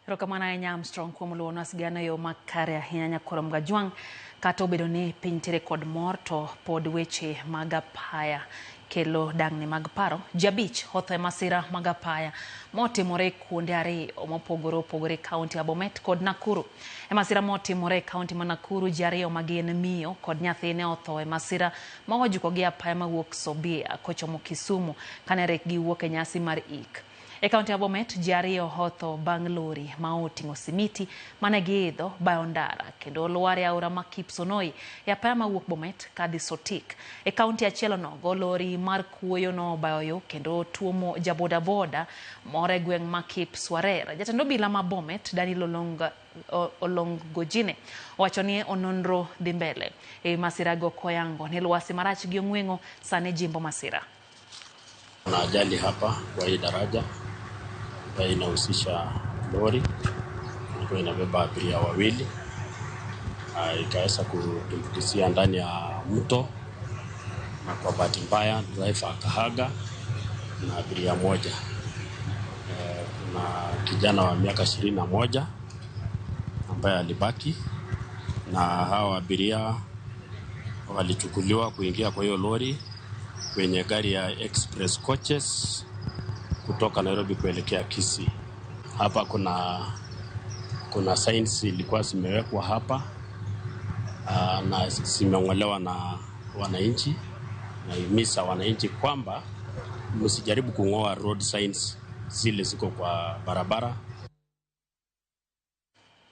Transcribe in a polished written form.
Erokamano ahinya Armstrong kuom luwonwa sigana e yo makare ahinya nyakwar Mgajwang'. Kata obedo ni piny nitiere kod mor to pod weche mag apaya kelo dang'ni mag paro. Ji abich otho e masira mag apaya motimore kuonde ariyo mopogore opogore e kaunti ya Bomet kod Nakuru. E masira motimore e kaunti ma Nakuru, ji ariyo ma gin miyo kod nyathine otho e masira ma ojuko gi apaya mawuok Sobia kochomo Kisumu kane rek giwuok e nyasi mar ik. E kaunti ya Bomet, ji ariyo otho bang' lori ma oting'o simiti mane giidho bayo ndara kendo lwar e aora ma Kipsonoi e apaya mawuok Bomet kadhi Sotik. E kaunti achiel onogo, lori mar kuoyo nobayo yo kendo tuomo jabodaboda moro e gweng' ma Kipswarer. Jatend obila ma Bomet, Daniel Olongojine, owacho ni nonro dhi mbele e masirago koyango ni lwasi marach gi ong'weng'o sani jimbo masira. Kuna ajali hapa kwa hii daraja ambayo inahusisha lori ilikuwa inabeba abiria wawili, ikaweza kutumbukizia ndani ya mto, na kwa bahati mbaya driver akahaga na abiria moja. Kuna kijana wa miaka 21 ambaye alibaki, na hawa abiria walichukuliwa kuingia kwa hiyo lori kwenye gari ya Express Coaches kutoka Nairobi kuelekea Kisii. Hapa kuna signs ilikuwa zimewekwa hapa na zimeng'olewa na wananchi. Nahimiza wananchi kwamba msijaribu kung'oa road signs zile ziko kwa barabara.